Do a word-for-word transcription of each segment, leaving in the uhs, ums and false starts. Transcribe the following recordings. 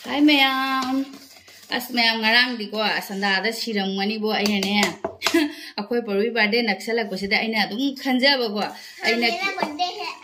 ꯍꯥꯏ ꯃꯌꯥꯝ꯫ ꯑꯁ ꯃꯌꯥꯝ, ꯉꯔꯥꯡꯗꯤꯀꯣ ꯁꯟꯗꯥꯗ ꯁꯤꯔꯝꯒꯅꯤꯕꯣ꯫ ꯑꯩꯅꯅꯦ ꯑꯩꯈꯣꯏ ꯄꯔꯨꯒꯤ ꯕꯥꯔꯗꯦ ꯅꯛꯁꯜꯂꯛꯄꯁꯤꯗ ꯑꯩꯅ ꯑꯗꯨꯝ ꯈꯟꯖꯕꯀꯣ꯫ ꯑꯩꯅ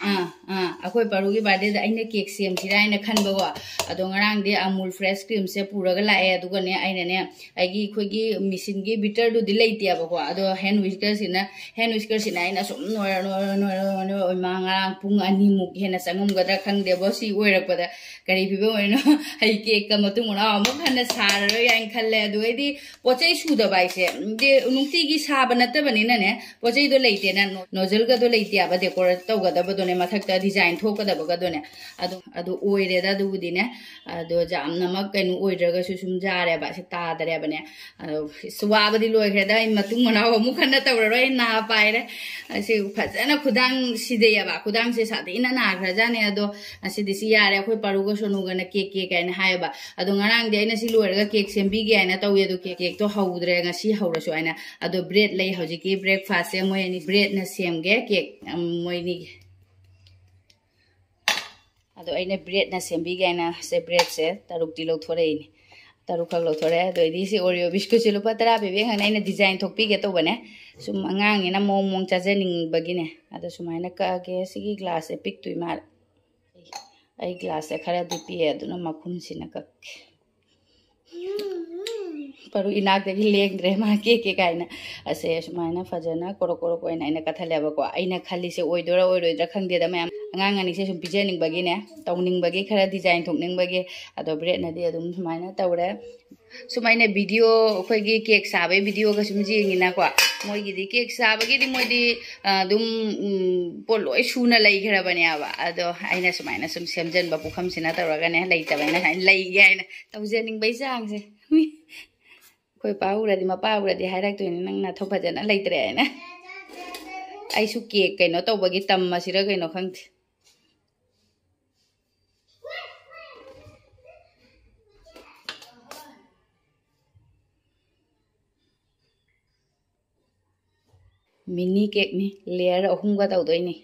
ꯑꯥ ꯑꯥ ꯑꯩꯈꯣꯏ ꯄꯔꯨꯒꯤ ꯕꯥꯔꯗꯦꯗ ꯑꯩꯅ ꯀꯦꯛ ꯁꯦꯝꯁꯤꯔꯥ ꯍꯥꯏꯅ ꯈꯟꯕꯀꯣ꯫ ꯑꯗꯣ ꯉꯔꯥꯡꯗꯤ ꯑꯃꯨꯜ ꯐ꯭ꯔꯦꯁ ꯀ꯭ꯔꯤꯝꯁꯦ ꯄꯨꯔꯒ ꯂꯥꯛꯑꯦ꯫ ꯑꯗꯨꯒꯅꯦ ꯑꯩꯅꯅꯦ ꯑꯩꯒꯤ ꯑꯩꯈꯣꯏꯒꯤ ꯃꯤꯁꯤꯟꯒꯤ ꯕꯤꯇꯔꯗꯨꯗꯤ ꯂꯩꯇꯦꯕꯀꯣ꯫ ꯑꯗꯣ ꯍꯦꯟ ꯋꯤꯁꯀꯔꯁꯤꯅ ꯍꯦꯟ ꯋꯤꯁꯀꯔꯁꯤꯅ ꯑꯩꯅ ꯁꯨꯝ ꯅꯣꯏꯔ ꯅꯣꯏꯔ ꯅꯣꯏꯔ ꯅꯣꯏꯔ ꯏꯃꯥ ꯉꯔꯥꯡ ꯄꯨꯡ ꯑꯅꯤꯃꯨꯛ ꯍꯦꯟꯅ ꯆꯪꯉꯝꯒꯗ꯭ꯔꯥ ꯈꯪꯗꯦꯕꯣ꯫ ꯁꯤ ꯑꯣꯏꯔꯛꯄꯗ ꯀꯔꯤ ꯐꯤꯕꯝ ꯑꯣꯏꯅꯣ? ꯑꯩ ꯀꯦꯛꯀ ꯃꯇꯨꯡ ꯃꯅꯥꯎ ꯑꯃꯨꯛ ꯍꯟꯅ ꯁꯥꯔꯔꯣꯏ ꯀꯥꯏꯅ ꯈꯜꯂꯦ꯫ ꯑꯗꯨ ꯑꯩꯗꯤ ꯄꯣꯠ ꯆꯩ ꯁꯨꯗꯕ ꯍꯥꯏꯁꯦ, ꯗꯤ ꯅꯨꯡꯇꯤꯒꯤ ꯁꯥꯕ ꯅꯠꯇꯕꯅꯤꯅꯅꯦ, ꯄꯣꯠ ꯆꯩꯗꯣ ꯂꯩꯇꯦꯅ, ꯅꯣ-, ꯅꯣꯖꯜꯒꯗꯣ ꯂꯩꯇꯦꯕ ꯗꯦꯀꯣꯔꯦꯠ ꯇꯧꯒꯗꯕꯗꯣꯅꯦ, ꯃꯊꯛꯇ ꯗꯤꯖꯥꯏꯟ ꯊꯣꯛꯀꯗꯕꯒꯗꯣꯅꯦ꯫ ꯑꯗꯣ ꯑꯗꯨ ꯑꯣꯏꯔꯦꯗ ꯑꯗꯨꯕꯨꯗꯤꯅꯦ꯫ ꯑꯗꯣ ꯌꯥꯝꯅꯃꯛ ꯀꯩꯅꯣ ꯑꯣꯏꯗ꯭ꯔꯒꯁꯨ ꯁꯨꯝ ꯌꯥꯔꯦꯕ, ꯁꯤ ꯇꯥꯗꯔꯦꯕꯅꯦ꯫ ꯑꯗꯣ ꯏꯁ, ꯋꯥꯕꯗꯤ ꯂꯣꯏꯈ꯭ꯔꯦꯗ꯫ ꯑꯩ ꯃꯇꯨꯡ ꯃꯅꯥꯎ ꯑꯃꯨꯛ ꯍꯟꯅ ꯇꯧꯔꯔꯣꯏ, ꯑꯩ ꯅꯥ ꯄꯥꯏꯔꯦ꯫ ꯑꯁꯤ ꯐꯖꯅ ꯈꯨꯗꯥꯡ ꯁꯤꯗꯩꯌꯦꯕ, ꯈꯨꯗꯥꯡꯁꯦ ꯁꯥꯊꯤꯅ ꯅꯥꯈ꯭ꯔꯖꯥꯠꯅꯦ꯫ ꯑꯗꯣ ꯉꯁꯤꯗꯤ ꯁꯤ ꯌꯥꯔꯦ꯫ ꯑꯩꯈꯣꯏ ꯄꯥꯔꯨꯒ ꯁꯣꯅꯨꯒꯅ ꯀꯦꯛ ꯀꯦꯛ ꯀꯥꯏꯅ ꯍꯥꯏꯌꯦꯕ꯫ ꯑꯗꯣ ꯉꯔꯥꯡꯗꯤ ꯑꯩꯅ ꯁꯤ ꯂꯣꯏꯔꯒ ꯀꯦꯛ ꯁꯦꯝꯕꯤꯒꯦ ꯍꯥꯏꯅ ꯇꯧꯏ꯫ ꯑꯗꯣ ꯀꯦꯛ, ꯀꯦꯛꯇꯣ ꯍꯧꯗ꯭ꯔꯦ, ꯉꯁꯤ ꯍꯧꯔꯁꯨ ꯍꯥꯏꯅ꯫ ꯑꯗꯣ ꯕ꯭ꯔꯦꯗ ꯂꯩ ꯍꯧꯖꯤꯛꯀꯤ ꯕ꯭ꯔꯦꯛꯐꯥꯁꯁꯦ, ꯃꯣꯏ ꯑꯅꯤ ꯕ꯭ꯔꯦꯗꯅ ꯁꯦꯝꯒꯦ ꯀꯦꯛ, ꯎꯝ, ꯃꯣꯏ ꯑꯅꯤꯒꯤ꯫ ꯑꯗꯣ ꯑꯩꯅ ꯕ꯭ꯔꯦꯗꯅ ꯁꯦꯝꯕꯤꯒꯦ ꯍꯥꯏꯅ ꯁꯦ ꯕ꯭ꯔꯦꯗꯁꯦ ꯇꯔꯨꯛꯇꯤ ꯂꯧꯊꯣꯔꯛꯏꯅꯦ꯫ ꯇꯔꯨꯛꯈꯛ ꯂꯧꯊꯣꯔꯛꯑꯦ꯫ ꯑꯗꯣ ꯑꯩꯗꯤ ꯁꯤ ꯑꯣꯔꯤꯑꯣ ꯕꯤꯁꯀꯨꯠꯁꯦ ꯂꯨꯄꯥ ꯇꯔꯥ ꯄꯤꯕꯤ ꯉꯥꯛꯅ ꯑꯩꯅ ꯗꯤꯖꯥꯏꯟ ꯊꯣꯛꯄꯤꯒꯦ ꯇꯧꯕꯅꯦ꯫ ꯁꯨꯝ ꯑꯉꯥꯡꯅꯤꯅ ꯃꯑꯣꯡ ꯃꯑꯣꯡ ꯆꯥꯖꯅꯤꯡꯕꯒꯤꯅꯦ꯫ ꯑꯗꯣ ꯁꯨꯃꯥꯏꯅ ꯀꯛꯑꯒꯦ꯫ ꯁꯤꯒꯤ ꯒ꯭ꯂꯥꯁꯁꯦ ꯄꯤꯛꯇꯣꯏ ꯃꯥꯜꯂꯦ꯫ ꯑꯩ ꯒ꯭ꯂꯥꯁꯁꯦ ꯈꯔꯗꯤ ꯄꯤꯛꯑꯦ, ꯑꯗꯨꯅ ꯃꯈꯨꯝꯁꯤꯅ ꯀꯛꯀꯦ꯫ ꯄꯔꯨ ꯏꯅꯥꯛꯇꯒꯤ ꯂꯦꯡꯗ꯭ꯔꯦ, ꯃꯥ ꯀꯦꯛ ꯀꯦꯛ ꯀꯥꯏꯅ꯫ ꯑꯁꯦ ꯁꯨꯃꯥꯏꯅ ꯐꯖꯅ ꯀꯣꯔꯣꯛ ꯀꯣꯔꯣꯛ ꯑꯣꯏꯅ ꯑꯩꯅ ꯀꯠꯊꯜꯂꯦꯕꯀꯣ꯫ ꯑꯩꯅ ꯈꯜꯂꯤꯁꯦ ꯑꯣꯏꯗꯣꯏꯔꯥ ꯑꯣꯏꯔꯣꯏꯗ꯭ꯔꯥ ꯈꯪꯗꯦꯗ ꯃꯌꯥꯝ, ꯑꯉꯥꯡ ꯑꯅꯤꯁꯦ ꯁꯨꯝ ꯄꯤꯖꯅꯤꯡꯕꯒꯤꯅꯦ, ꯇꯧꯅꯤꯡꯕꯒꯤ, ꯈꯔ ꯗꯤꯖꯥꯏꯟ ꯊꯣꯛꯅꯤꯡꯕꯒꯤ꯫ ꯑꯗꯣ ꯕ꯭ꯔꯦꯗꯅꯗꯤ ꯑꯗꯨꯝ ꯁꯨꯃꯥꯏꯅ ꯇꯧꯔꯦ꯫ ꯁꯨꯃꯥꯏꯅ ꯚꯤꯗꯤꯑꯣ, ꯑꯩꯈꯣꯏꯒꯤ ꯀꯦꯛ ꯁꯥꯕꯒꯤ ꯚꯤꯗꯤꯑꯣꯒ ꯁꯨꯝ ꯌꯦꯡꯉꯤꯅꯀꯣ, ꯃꯣꯏꯒꯤꯗꯤ ꯀꯦꯛ ꯁꯥꯕꯒꯤꯗꯤ ꯃꯣꯏꯗꯤ, ꯑ, ꯑꯗꯨꯝ, ꯎꯝ, ꯄꯣꯠ ꯂꯣꯏ ꯁꯨꯅ ꯂꯩꯈ꯭ꯔꯕꯅꯦꯕ꯫ ꯑꯗꯣ ꯑꯩꯅ ꯁꯨꯃꯥꯏꯅ ꯁꯨꯝ ꯁꯦꯝꯖꯟꯕ ꯄꯨꯈꯝꯁꯤꯅ ꯇꯧꯔꯒꯅꯦ, ꯂꯩꯇꯕꯅꯤꯅ ꯁꯨꯃꯥꯏꯅ ꯂꯩꯒꯦ ꯍꯥꯏꯅ ꯇꯧꯖꯅꯤꯡꯕꯩ ꯆꯥꯡꯁꯦ꯫ ꯑꯩꯈꯣꯏ ꯄꯥ ꯎꯔꯗꯤ, ꯃꯄꯥ ꯎꯔꯗꯤ ꯍꯥꯏꯔꯛꯇꯣꯏꯅꯤ, "ꯅꯪ ꯅꯊꯧ ꯐꯖꯅ ꯂꯩꯇ꯭ꯔꯦ" ꯍꯥꯏꯅ꯫ ꯑꯩꯁꯨ ꯀꯦꯛ ꯀꯩꯅꯣ ꯇꯧꯕꯒꯤ ꯇꯝꯃꯁꯤꯔ ꯀꯩꯅꯣ ꯈꯪꯗꯦ꯫ ꯃꯤꯅꯤ ꯀꯦꯛꯅꯤ, ꯂꯦꯌꯔ ꯑꯍꯨꯝꯒ ꯇꯧꯗꯣꯏꯅꯤ꯫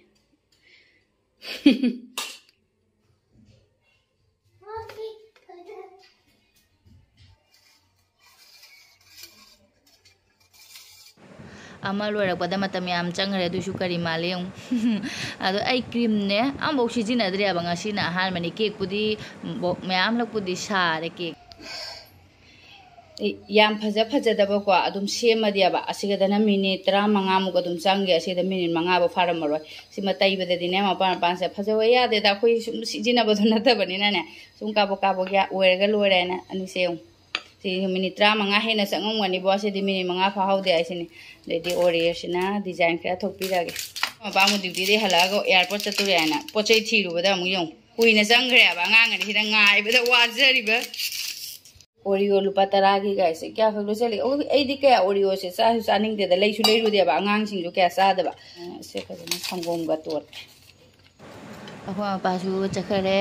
ꯑꯃ ꯂꯣꯏꯔꯛꯄꯗ ꯃꯇꯝ ꯌꯥꯝ ꯆꯪꯈ꯭ꯔꯦ, ꯑꯗꯨꯁꯨ ꯀꯔꯤ ꯃꯥꯜꯂꯦ ꯌꯦꯡꯉꯨ꯫ ꯑꯗꯣ ꯑꯩ ꯀ꯭ꯔꯤꯝꯅꯦ ꯑꯃꯐꯥꯎ ꯁꯤꯖꯤꯟꯅꯗ꯭ꯔꯦꯕ, ꯉꯁꯤꯅ ꯑꯍꯥꯟꯕꯅꯤ꯫ ꯀꯦꯛꯄꯨꯗꯤ ꯃꯌꯥꯝꯂꯛꯄꯨꯗꯤ ꯁꯥꯔꯦ ꯀꯦꯛ꯫ ꯌꯥꯝ ꯐꯖ ꯐꯖꯗꯕꯀꯣ ꯑꯗꯨꯝ ꯁꯦꯝꯃꯗꯤꯕ ꯑꯁꯤꯒꯗꯅ ꯃꯤꯅꯤꯠ ꯇꯔꯥꯃꯉꯥꯃꯨꯛ ꯑꯗꯨꯝ ꯆꯪꯒꯦ꯫ ꯑꯁꯤꯗ ꯃꯤꯅꯤꯠ ꯃꯉꯥꯐꯥꯎ ꯐꯥꯔꯝꯃꯔꯣꯏ꯫ ꯁꯤꯃ ꯇꯩꯕꯗꯗꯤꯅꯦ ꯃꯄꯥꯟ ꯃꯄꯥꯟꯁꯦ ꯐꯖꯕ ꯌꯥꯗꯦꯗ, ꯑꯩꯈꯣꯏ ꯁꯨꯝ ꯁꯤꯖꯤꯟꯅꯕꯗꯣ ꯅꯠꯇꯕꯅꯤꯅꯅꯦ꯫ ꯁꯨꯝ ꯀꯥꯕꯣꯛ ꯀꯥꯕꯣꯛ ꯑꯣꯏꯔꯒ ꯂꯣꯏꯔꯦꯅ꯫ ꯑꯅꯤꯁꯦ ꯌꯦꯡꯉꯨ꯫ ꯁꯤ ꯃꯤꯅꯤꯠ ꯇꯔꯥꯃꯉꯥ ꯍꯦꯟꯅ ꯆꯪꯉꯝꯒꯅꯤꯕꯣ꯫ ꯑꯁꯤꯗꯤ ꯃꯤꯅꯤꯠ ꯃꯉꯥ ꯐꯥꯍꯧꯗꯦ ꯍꯥꯏꯁꯤꯅꯤ꯫ ꯑꯗꯩꯗꯤ ꯑꯣꯔꯤꯑꯣꯁꯤꯅ ꯗꯤꯖꯥꯏꯟ ꯈꯔ ꯊꯣꯛꯄꯤꯔꯛꯑꯒꯦ꯫ ꯃꯄꯥ ꯑꯃꯨꯛ ꯗ꯭ꯌꯨꯇꯤꯗꯩ ꯍꯜꯂꯛꯑꯒ ꯑꯦꯌꯥꯔꯄꯣꯔꯠ ꯆꯠꯇꯣꯔꯦ ꯍꯥꯏꯅ ꯄꯣꯠ ꯆꯩ ꯊꯤꯔꯨꯕꯗ ꯑꯃꯨꯛ ꯌꯦꯡꯉꯨ꯫ ꯀꯨꯏꯅ ꯆꯪꯈ꯭ꯔꯦꯕ ꯑꯉꯥꯡ ꯑꯅꯤꯁꯤꯅ ꯉꯥꯏꯕꯗ ꯋꯥꯖꯔꯤꯕ꯫ ꯑꯣꯔꯤꯑꯣ ꯂꯨꯄꯥ ꯇꯔꯥꯒꯤ ꯒꯥꯏꯁꯦ ꯀꯌꯥꯈꯛ ꯂꯣꯏꯁꯤꯜꯂꯤ? ꯑꯣ, ꯑꯩꯗꯤ ꯀꯌꯥ ꯑꯣꯔꯤꯑꯣꯁꯦ ꯆꯥꯁꯨ ꯆꯥꯅꯤꯡꯗꯦꯗ, ꯂꯩꯁꯨ ꯂꯩꯔꯨꯗꯦꯕ, ꯑꯉꯥꯡꯁꯤꯡꯁꯨ ꯀꯌꯥ ꯆꯥꯗꯕ꯫ ꯑ, ꯁꯦ ꯐꯖꯅ ꯁꯪꯒꯣꯝꯒ ꯇꯣꯠꯂꯦ꯫ ꯑꯩꯈꯣꯏ ꯃꯄꯥꯁꯨ ꯆꯠꯈꯔꯦ꯫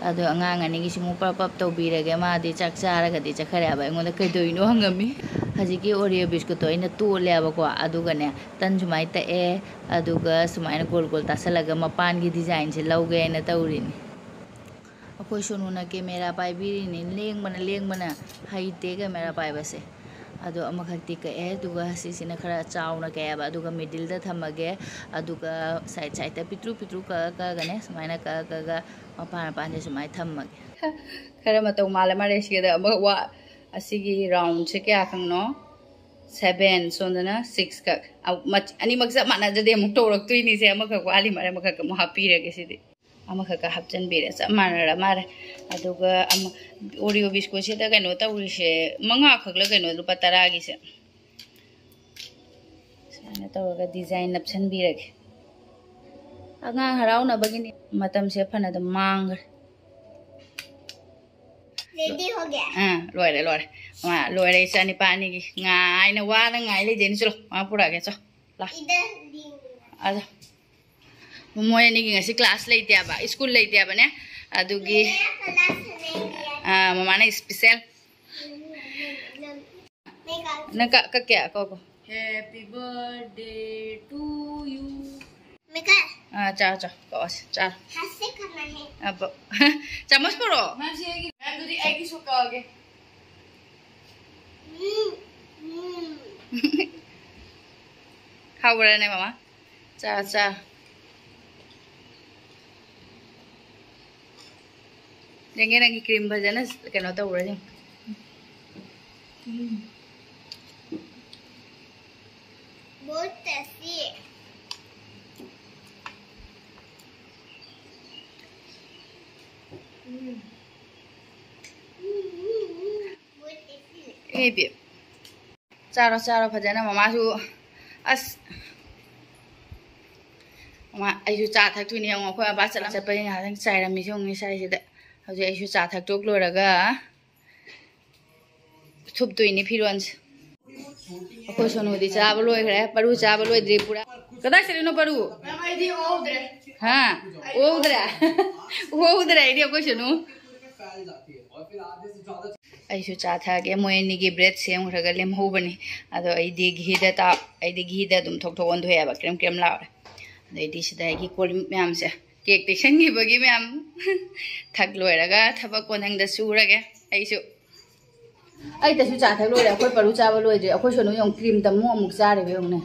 ꯑꯗꯣ ꯑꯉꯥꯡ ꯑꯅꯤꯒꯤꯁꯨ ꯑꯃꯨꯛ ꯄꯞ ꯄꯞ ꯇꯧꯕꯤꯔꯒꯦ꯫ ꯃꯥꯗꯤ ꯆꯥꯛ ꯆꯥꯔꯒꯗꯤ ꯆꯠꯈꯔꯦꯕ꯫ ꯑꯩꯉꯣꯟꯗ "ꯀꯩꯗꯧꯔꯤꯅꯣ?" ꯍꯪꯉꯝꯃꯤ꯫ ꯍꯧꯖꯤꯛꯀꯤ ꯑꯣꯔꯤꯑꯣ ꯕꯤꯁꯀꯨꯠꯇꯣ ꯑꯩꯅ ꯇꯣꯠꯂꯦꯕꯀꯣ꯫ ꯑꯗꯨꯒꯅꯦ ꯇꯟ ꯁꯨꯃꯥꯏꯅ ꯇꯛꯑꯦ꯫ ꯑꯗꯨꯒ ꯁꯨꯃꯥꯏꯅ ꯒꯣꯜ ꯒꯣꯜ ꯇꯥꯁꯜꯂꯒ ꯃꯄꯥꯟꯒꯤ ꯗꯤꯖꯥꯏꯟꯁꯦ ꯂꯧꯒꯦꯅ ꯇꯧꯔꯤꯅꯤ꯫ ꯑꯩꯈꯣꯏ ꯁꯣꯅꯨꯅ ꯀꯦꯃꯦꯔꯥ ꯄꯥꯏꯕꯤꯔꯤꯅꯤ꯫ ꯂꯦꯡꯕꯅ ꯂꯦꯡꯕꯅ ꯍꯩꯇꯦ ꯀꯦꯃꯦꯔꯥ ꯄꯥꯏꯕꯁꯦ꯫ ꯑꯗꯣ ꯑꯃꯈꯛꯇꯤ ꯀꯛꯑꯦ꯫ ꯑꯗꯨꯒ ꯁꯤꯁꯤꯅ ꯈꯔ ꯆꯥꯎꯅ ꯀꯛꯑꯦꯕ꯫ ꯑꯗꯨꯒ ꯃꯤꯗꯜꯗ ꯊꯝꯃꯒꯦ꯫ ꯑꯗꯨꯒ ꯁꯥꯏꯠ ꯁꯥꯏꯠꯇ ꯄꯤꯛꯇ꯭ꯔꯨ ꯄꯤꯛꯇ꯭ꯔꯨ ꯀꯛꯑ ꯀꯛꯑꯒꯅꯦ ꯁꯨꯃꯥꯏꯅ ꯀꯛꯑ ꯀꯛꯑꯒ ꯃꯄꯥꯟ ꯃꯄꯥꯟꯁꯦ ꯁꯨꯃꯥꯏꯅ ꯊꯝꯃꯒꯦ꯫ ꯈꯔ ꯃꯇꯧ ꯃꯥꯜꯂ ꯃꯥꯜꯂꯦ꯫ ꯁꯤꯗ ꯑꯃ ꯋꯥ-, ꯑꯁꯤꯒꯤ ꯔꯥꯎꯟꯁꯦ ꯀꯌꯥꯈꯛꯅꯣ? ꯁꯚꯦꯟ, ꯁꯣꯝꯗꯅ ꯁꯤꯛꯁ ꯈꯛ꯫ ꯑ, ꯃꯆ-, ꯑꯅꯤꯃꯛ ꯆꯞ ꯃꯥꯟꯅꯗ꯭ꯔꯗꯤ ꯑꯃꯨꯛ ꯇꯧꯔꯛꯇꯣꯏꯅꯤꯁꯦ꯫ ꯑꯃꯈꯛ ꯋꯥꯠꯂꯤ ꯃꯥꯜꯂꯦ, ꯑꯃꯈꯛ ꯑꯃꯨꯛ ꯍꯥꯞꯄꯤꯔꯒꯦ ꯁꯤꯗꯤ꯫ ꯑꯃꯈꯛꯀ ꯍꯥꯞꯆꯤꯟꯕꯤꯔꯦ, ꯆꯞ ꯃꯥꯟꯅꯔ ꯃꯥꯜꯂꯦ꯫ ꯑꯗꯨꯒ ꯑꯃ ꯑꯣꯔꯤꯑꯣ ꯕꯤꯁꯀꯨꯠꯁꯤꯗ ꯀꯩꯅꯣ ꯇꯧꯔꯤꯁꯦ, ꯃꯉꯥ ꯈꯛꯂ ꯀꯩꯅꯣ, ꯂꯨꯄꯥ ꯇꯔꯥꯒꯤꯁꯦ꯫ ꯁꯨꯃꯥꯏꯅ ꯇꯧꯔꯒ ꯗꯤꯖꯥꯏꯟ ꯅꯞꯁꯤꯟꯕꯤꯔꯒꯦ꯫ ꯑꯉꯥꯡ ꯍꯔꯥꯎꯅꯕꯒꯤꯅꯤ꯫ ꯃꯇꯝꯁꯦ ꯐꯅ ꯑꯗꯨꯝ ꯃꯥꯡꯈ꯭ꯔꯦ꯫ ꯔꯦꯗꯤ ꯍꯣ ꯒꯌꯥ꯫ ꯑꯥ, ꯂꯣꯏꯔꯦ, ꯂꯣꯏꯔꯦ꯫ ꯃꯥ ꯂꯣꯏꯔꯦ, ꯏꯆꯥ ꯅꯤꯄꯥ ꯑꯅꯤꯒꯤ꯫ ꯉꯥꯏꯅ ꯋꯥꯅ ꯉꯥꯏ ꯂꯩꯗꯣꯏꯅꯤ꯫ ꯆꯠꯂꯣ, ꯃꯥ ꯄꯨꯔꯛꯑꯒꯦ, ꯆꯣ꯫ ꯂꯥ꯫ ꯏꯗ ꯂꯤꯡ꯫ ꯑꯗꯣ꯫ ꯃꯣꯏ ꯑꯅꯤꯒꯤ ꯉꯁꯤ ꯀ꯭ꯂꯥꯁ ꯂꯩꯇꯦꯕ, ꯁ꯭ꯀꯨꯜ ꯂꯩꯇꯦꯕꯅꯦ꯫ ꯑꯗꯨꯒꯤ, ꯃꯦꯔꯥ ꯀ꯭ꯂꯥꯁ ꯅꯍꯤ ꯍꯦ꯫ ꯑꯥ, ꯃꯃꯥꯅ ꯏꯁꯄꯤꯁꯦꯜ꯫ ꯅꯪ ꯀ-, ꯀꯛꯀꯦ? ꯀꯛꯑꯣ, ꯀꯛꯑꯣ꯫ Happy birthday to you. Mecca. ꯑꯥ, ꯆꯥ, ꯆꯥ, ꯀꯛꯑꯣꯁꯦ, ꯆꯥ꯫ ꯍꯥꯁꯦ ꯈꯥꯅꯥ ꯍꯦ꯫ ꯑꯥ, ꯕ-, ꯆꯥꯃꯁ ꯄꯨꯔꯛꯑꯣ꯫ ꯃꯥꯁꯤ ꯑꯩꯒꯤ, ꯑꯗꯨꯗꯤ ꯑꯩꯒꯤꯁꯨ ꯀꯛꯑꯒꯦ꯫ ꯎꯝ, ꯎꯝ꯫ ꯍꯥꯎꯕ꯭ꯔꯥꯅꯦ ꯃꯃꯥ? ꯆꯥ, ꯆꯥ꯫ ꯌꯦꯡꯒꯦ, ꯅꯪꯒꯤ cream ꯐꯖꯅ ꯀꯩꯅꯣ ꯇꯧꯕ꯭ꯔꯥ ꯌꯦꯡꯉꯨ꯫ ꯎꯝ꯫ बहुत tasty है। ꯎꯝ꯫ ꯎꯝ, ꯎꯝ, ꯎꯝ꯫ बहुत tasty है꯫ ꯑꯦ, ꯏꯕꯦꯝ꯫ ꯆꯥꯔꯣ, ꯆꯥꯔꯣ ꯐꯖꯅ꯫ ꯃꯃꯥꯁꯨ, ꯑꯁ, ꯃꯃꯥ, ꯑꯩꯁꯨ ꯆꯥ ꯊꯛꯇꯣꯏꯅꯦ꯫ ꯌꯦꯡꯉꯣ, ꯑꯩꯈꯣꯏ ꯑꯕꯥ ꯆꯠꯂꯝ-, ꯆꯠꯄꯒꯤ ꯉꯥꯏꯍꯥꯛꯇꯪ ꯆꯥꯏꯔꯝꯃꯤꯁꯦ ꯌꯦꯡꯉꯨꯅꯦ ꯁ꯭ꯋꯥꯏꯁꯤꯗ꯫ ꯍꯧꯖꯤꯛ ꯑꯩꯁꯨ ꯆꯥ ꯊꯛꯇꯣꯛ ꯂꯣꯏꯔꯒ ꯊꯨꯞꯇꯣꯏꯅꯤ ꯐꯤꯔꯣꯟꯁꯦ꯫ ꯑꯩꯈꯣꯏ ꯁꯣꯅꯨꯗꯤ ꯆꯥꯕ ꯂꯣꯏꯈ꯭ꯔꯦ, ꯄꯔꯨ ꯆꯥꯕ ꯂꯣꯏꯗ꯭ꯔꯤ ꯄꯨꯔꯥ꯫ ꯀꯗꯥꯏ ꯆꯠꯂꯤꯅꯣ ꯄꯔꯨ? ꯃꯦꯝ, ꯑꯩꯗꯤ ꯑꯣꯍꯧꯗ꯭ꯔꯦ꯫ ꯍꯥ? ꯑꯣꯍꯧꯗ꯭ꯔꯦ? ꯑꯣꯍꯧꯗ꯭ꯔꯦ ꯑꯩꯗꯤ ꯑꯩꯈꯣꯏ ꯁꯣꯅꯨ꯫ ꯑꯩꯁꯨ ꯆꯥ ꯊꯛꯑꯒꯦ꯫ ꯃꯣꯏ ꯑꯅꯤꯒꯤ bread ꯁꯦꯝꯈ꯭ꯔꯒ ꯂꯦꯝꯍꯧꯕꯅꯤ꯫ ꯑꯗꯣ ꯑꯩꯗꯤ ꯘꯤꯗ ꯇꯥ-, ꯑꯩꯗꯤ ꯘꯤꯗ ꯑꯗꯨꯝ ꯊꯣꯛ ꯊꯣꯛ ꯑꯣꯟꯊꯣꯛꯑꯦꯕ꯫ ꯀ꯭ꯔꯦꯝ ꯀ꯭ꯔꯦꯝ ꯂꯥꯎꯔꯦ꯫ ꯑꯗꯩꯗꯤ ꯁꯤꯗ ꯑꯩꯒꯤ ꯀꯣꯜ ꯂꯤꯛ ꯃꯌꯥꯝꯁꯦ꯫ Cake ꯇꯩꯁꯟꯈꯤꯕꯒꯤ ꯃꯌꯥꯝ ꯊꯛ ꯂꯣꯏꯔꯒ ꯊꯕꯛ ꯀꯣꯟꯊꯪꯗ ꯁꯨꯔꯒꯦ ꯑꯩꯁꯨ꯫ ꯑꯩꯗꯁꯨ ꯆꯥ ꯊꯛ ꯂꯣꯏꯔꯦ꯫ ꯑꯩꯈꯣꯏ ꯄꯔꯨ ꯆꯥꯕ ꯂꯣꯏꯗ꯭ꯔꯤ꯫ ꯑꯩꯈꯣꯏ ꯁꯣꯅꯨ ꯌꯦꯡꯉꯨ, cream ꯇ ꯑꯃꯨꯛ ꯑꯃꯨꯛ ꯆꯥꯔꯤꯕ ꯌꯦꯡꯉꯨꯅꯦ꯫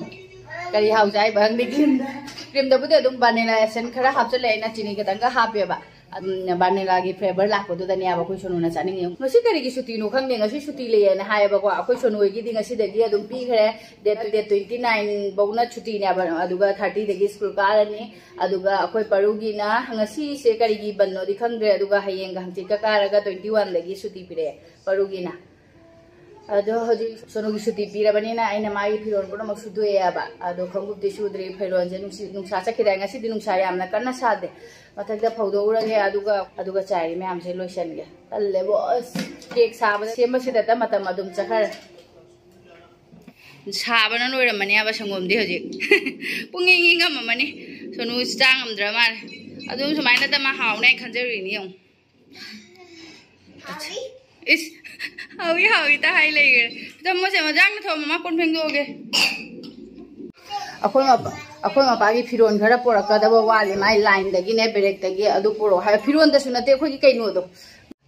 ꯀꯔꯤ ꯍꯥꯎ ꯆꯥꯏꯕ ꯈꯪꯗꯦ cream ꯇ꯫ Cream ꯇꯕꯨꯗꯤ ꯑꯗꯨꯝ vanilla essence ꯈꯔ ꯍꯥꯞꯆꯜꯂꯦ ꯑꯩꯅ, ꯆꯤꯅꯤ ꯈꯤꯇꯪꯒ ꯍꯥꯞꯄꯦꯕ꯫ ꯑꯗꯨꯝ vanilla ꯒꯤ flavour ꯂꯥꯛꯄꯗꯨꯗꯅꯦꯕ ꯑꯩꯈꯣꯏ ꯁꯣꯅꯨꯅ ꯆꯥꯅꯤꯡꯉꯤ꯫ ꯉꯁꯤ ꯀꯔꯤꯒꯤ ꯁꯨꯇꯤꯅꯣ ꯈꯪꯗꯦ, ꯉꯁꯤ ꯁꯨꯇꯤ ꯂꯩꯌꯦꯅ ꯍꯥꯏꯌꯦꯕꯀꯣ꯫ ꯑꯩꯈꯣꯏ ꯁꯣꯅꯨ ꯍꯣꯏꯒꯤꯗꯤ ꯉꯁꯤꯗꯒꯤ ꯑꯗꯨꯝ ꯄꯤꯈ꯭ꯔꯦ, date, date twenty nine ꯐꯥꯎꯅ ꯁꯨꯇꯤꯅꯦꯕ, ꯑꯗꯨꯒ thirty ꯗꯒꯤ school ꯀꯥꯔꯅꯤ꯫ ꯑꯗꯨꯒ ꯑꯩꯈꯣꯏ ꯄꯔꯨꯒꯤꯅ ꯉꯁꯤꯁꯦ ꯀꯔꯤꯒꯤ ꯕꯟꯅꯣꯗꯤ ꯈꯪꯗ꯭ꯔꯦ, ꯑꯗꯨꯒ ꯍꯌꯦꯡꯒ ꯍꯪꯆꯤꯠꯀ ꯀꯥꯔꯒ twenty one ꯗꯒꯤ ꯁꯨꯇꯤ ꯄꯤꯔꯛꯑꯦ ꯄꯔꯨꯒꯤꯅ꯫ ꯑꯗꯣ ꯍꯧꯖꯤꯛ ꯁꯣꯅꯨꯒꯤ ꯁꯨꯇꯤ ꯄꯤꯔꯕꯅꯤꯅ ꯑꯩꯅ ꯃꯥꯒꯤ ꯐꯤꯔꯣꯜ ꯄꯨꯝꯅꯃꯛ ꯁꯨꯗꯣꯛꯑꯦꯕ꯫ ꯑꯗꯣ ꯈꯣꯡꯎꯞꯇꯤ ꯁꯨꯗ꯭ꯔꯤ, ꯐꯤꯔꯣꯜꯁꯦ ꯅꯨꯡꯁꯤ-, ꯅꯨꯡꯁꯥ ꯆꯠꯈꯤꯗꯥꯏ? ꯉꯁꯤꯗꯤ ꯅꯨꯡꯁꯥ ꯌꯥꯝꯅ ꯀꯟꯅ ꯁꯥꯗꯦ꯫ ꯃꯊꯛꯇ ꯐꯧꯗꯣꯛꯎꯔꯒꯦ, ꯑꯗꯨꯒ, ꯑꯗꯨꯒ ꯆꯥꯏꯔꯤ ꯃꯌꯥꯝꯁꯦ ꯂꯣꯏꯁꯟꯒꯦ꯫ ꯇꯜꯂꯦꯕꯣ, ꯑꯁ, cake ꯁꯥꯕꯗ, ꯁꯦꯝꯕꯁꯤꯗꯇ ꯃꯇꯝ ꯑꯗꯨꯝ ꯆꯠꯈ꯭ꯔꯦ꯫ ꯁꯥꯕꯅ ꯂꯣꯏꯔꯝꯃꯅꯦꯕ ꯁꯪꯒꯣꯝꯗꯤ ꯍꯧꯖꯤꯛ꯫ ꯄꯨꯡ ꯏꯪ ꯏꯪ ꯉꯝꯃꯝꯃꯅꯤ꯫ ꯁꯣꯅꯨ ꯆꯥ ꯉꯝꯗ꯭ꯔ ꯃꯥꯜꯂꯦ꯫ ꯑꯗꯨꯝ ꯁꯨꯃꯥꯏꯅ ꯇꯃꯥ ꯍꯥꯎꯅꯦ ꯍꯥꯏꯅ ꯈꯟꯖꯔꯨꯔꯤꯅꯤ ꯌꯦꯡꯉꯨ꯫ ꯏꯁ, ꯍꯥꯎꯏ ꯍꯥꯎꯏ ꯇ ꯍꯥꯏ ꯂꯩꯈ꯭ꯔꯦ꯫ ꯇꯃꯣꯁꯦ ꯃꯖꯥꯡꯅ ꯊꯣꯡ ꯃꯃꯥ ꯀꯣꯟ ꯐꯦꯡꯗꯣꯛꯑꯒꯦ꯫ ꯑꯩꯈꯣꯏ ꯃꯄꯥ-, ꯑꯩꯈꯣꯏ ꯃꯄꯥꯒꯤ ꯐꯤꯔꯣꯜ ꯈꯔ ꯄꯣꯔꯛꯀꯗꯕ ꯋꯥꯠꯂꯤ, ꯃꯥꯏ line ꯗꯒꯤꯅꯦ, ꯕꯦꯔꯦꯛꯇꯒꯤ꯫ ꯑꯗꯨ ꯄꯨꯔꯛꯑꯣ ꯍꯥꯏ꯫ ꯐꯤꯔꯣꯜꯗꯁꯨ ꯅꯠꯇꯦ, ꯑꯩꯈꯣꯏꯒꯤ ꯀꯩꯅꯣꯗꯣ,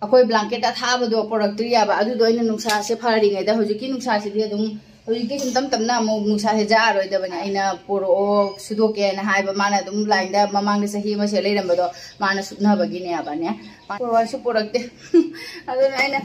ꯑꯩꯈꯣꯏ blanket ꯑꯊꯥꯕꯗꯣ ꯄꯨꯔꯛꯇ꯭ꯔꯤꯌꯥꯕ꯫ ꯑꯗꯨꯗꯣ ꯑꯩꯅ ꯅꯨꯡꯁꯥꯁꯦ ꯐꯔꯤꯉꯩꯗ, ꯍꯧꯖꯤꯛꯀꯤ ꯅꯨꯡꯁꯥꯁꯤꯗꯤ ꯑꯗꯨꯝ ꯍꯧꯖꯤꯛꯇꯤ ꯁꯨꯝ ꯇꯞ ꯇꯞꯅ ꯑꯃꯨꯛ ꯅꯨꯡꯁꯥꯁꯦ ꯖꯥꯔꯣꯏꯗꯕꯅꯦ꯫ ꯑꯩꯅ ꯄꯨꯔꯛꯑꯣ, ꯁꯨꯗꯣꯛꯀꯦꯅ ꯍꯥꯏꯕ, ꯃꯥꯅ ꯑꯗꯨꯝ ꯂꯥꯏꯟꯗ ꯃꯃꯥꯡꯗ ꯆꯍꯤ ꯑꯃꯁꯦ ꯂꯩꯔꯝꯕꯗꯣ ꯃꯥꯅ ꯁꯨꯞꯅꯕꯒꯤꯅꯦꯕꯅꯦ꯫ ꯄꯨꯔꯛꯑꯣꯁꯨ ꯄꯨꯔꯛꯇꯦ꯫ ꯑꯗꯨꯅ ꯑꯩꯅ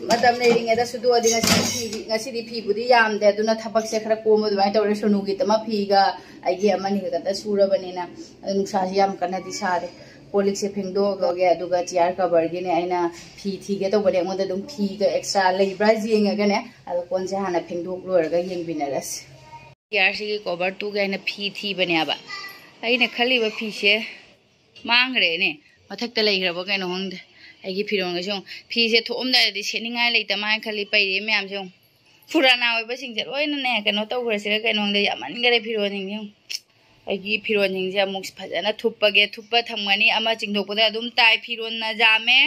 ꯃꯇꯝ ꯂꯩꯔꯤꯉꯩꯗ ꯁꯨꯗꯣꯛꯑꯗꯤ ꯉꯁꯤꯗꯤ ꯐꯤꯗꯤ, ꯉꯁꯤꯗꯤ ꯐꯤꯕꯨꯗꯤ ꯌꯥꯝꯗꯦ, ꯑꯗꯨꯅ ꯊꯕꯛꯁꯦ ꯈꯔ ꯀꯣꯝꯕ ꯑꯗꯨꯃꯥꯏꯅ ꯇꯧꯔꯦ꯫ ꯁꯣꯅꯨꯒꯤ ꯑꯃ ꯐꯤꯒ ꯑꯩꯒꯤ ꯑꯃꯅꯤ ꯈꯛꯇ ꯁꯨꯔꯕꯅꯤꯅ꯫ ꯑꯗꯨ ꯅꯨꯡꯁꯥꯁꯤ ꯌꯥꯝ ꯀꯟꯅꯗꯤ ꯁꯥꯔꯦ꯫ ꯀꯣꯜ ꯂꯤꯛꯁꯦ ꯐꯦꯡꯗꯣꯛꯑꯒꯦ, ꯑꯗꯨꯒ ꯆꯤꯌꯥꯔ ꯀꯕꯔꯒꯤꯅꯦ ꯑꯩꯅ ꯐꯤ ꯊꯤꯒꯦ ꯇꯧꯕꯅꯦ꯫ ꯑꯩꯉꯣꯟꯗ ꯑꯗꯨꯝ ꯐꯤꯒ ꯑꯦꯛꯁꯇ꯭ꯔꯥ ꯂꯩꯕ꯭ꯔꯥ ꯌꯦꯡꯉꯒꯅꯦ, ꯑꯗꯣ ꯀꯣꯟꯁꯦ ꯍꯥꯟꯅ ꯐꯦꯡꯗꯣꯛ ꯂꯣꯏꯔꯒ ꯌꯦꯡꯃꯤꯟꯅꯔꯁꯤ꯫ ꯆꯤꯌꯥꯔꯁꯤꯒꯤ ꯀꯣꯚꯔ ꯇꯨꯒꯦ ꯍꯥꯏꯅ ꯐꯤ ꯊꯤꯕꯅꯦꯕ꯫ ꯑꯩꯅ ꯈꯜꯂꯤꯕ ꯐꯤꯁꯦ ꯃꯥꯡꯈ꯭ꯔꯦꯅꯦ, ꯃꯊꯛꯇ ꯂꯩꯈ꯭ꯔꯕ ꯀꯩꯅꯣ ꯈꯪꯗꯦ꯫ ꯑꯩꯒꯤ ꯐꯤꯔꯣꯟꯒꯁꯦ ꯌꯦꯡꯉꯨ, ꯐꯤꯁꯦ ꯊꯣꯛꯑꯝꯗꯥꯏꯗꯗꯤ ꯁꯦꯠꯅꯤꯡꯉꯥꯏ ꯂꯩꯇ ꯃꯥꯜꯂꯦ ꯈꯜꯂꯤ, ꯄꯩꯔꯦ ꯃꯌꯥꯝꯁꯦ ꯌꯦꯡꯉꯨ꯫ ꯐꯨꯔꯥꯅꯥ ꯑꯣꯏꯕꯁꯤꯡꯁꯦ ꯂꯣꯏꯅꯅꯦ ꯀꯩꯅꯣ ꯇꯧꯈ꯭ꯔꯁꯤꯔ ꯀꯩꯅꯣ ꯈꯪꯗꯦ, ꯌꯥꯝꯃꯟꯈꯔꯦ ꯐꯤꯔꯣꯟꯁꯤꯡꯁꯦ ꯌꯦꯡꯉꯨ꯫ ꯑꯩꯒꯤ ꯐꯤꯔꯣꯟꯁꯤꯡꯁꯦ ꯑꯃꯨꯛ ꯐꯖꯅ ꯊꯨꯞꯄꯒꯦ꯫ ꯊꯨꯞꯄ ꯊꯝꯒꯅꯤ, ꯑꯃ ꯆꯤꯡꯊꯣꯛꯄꯗ ꯑꯗꯨꯝ ꯇꯥꯏ꯫ ꯐꯤꯔꯣꯟꯅ ꯌꯥꯝꯃꯦ꯫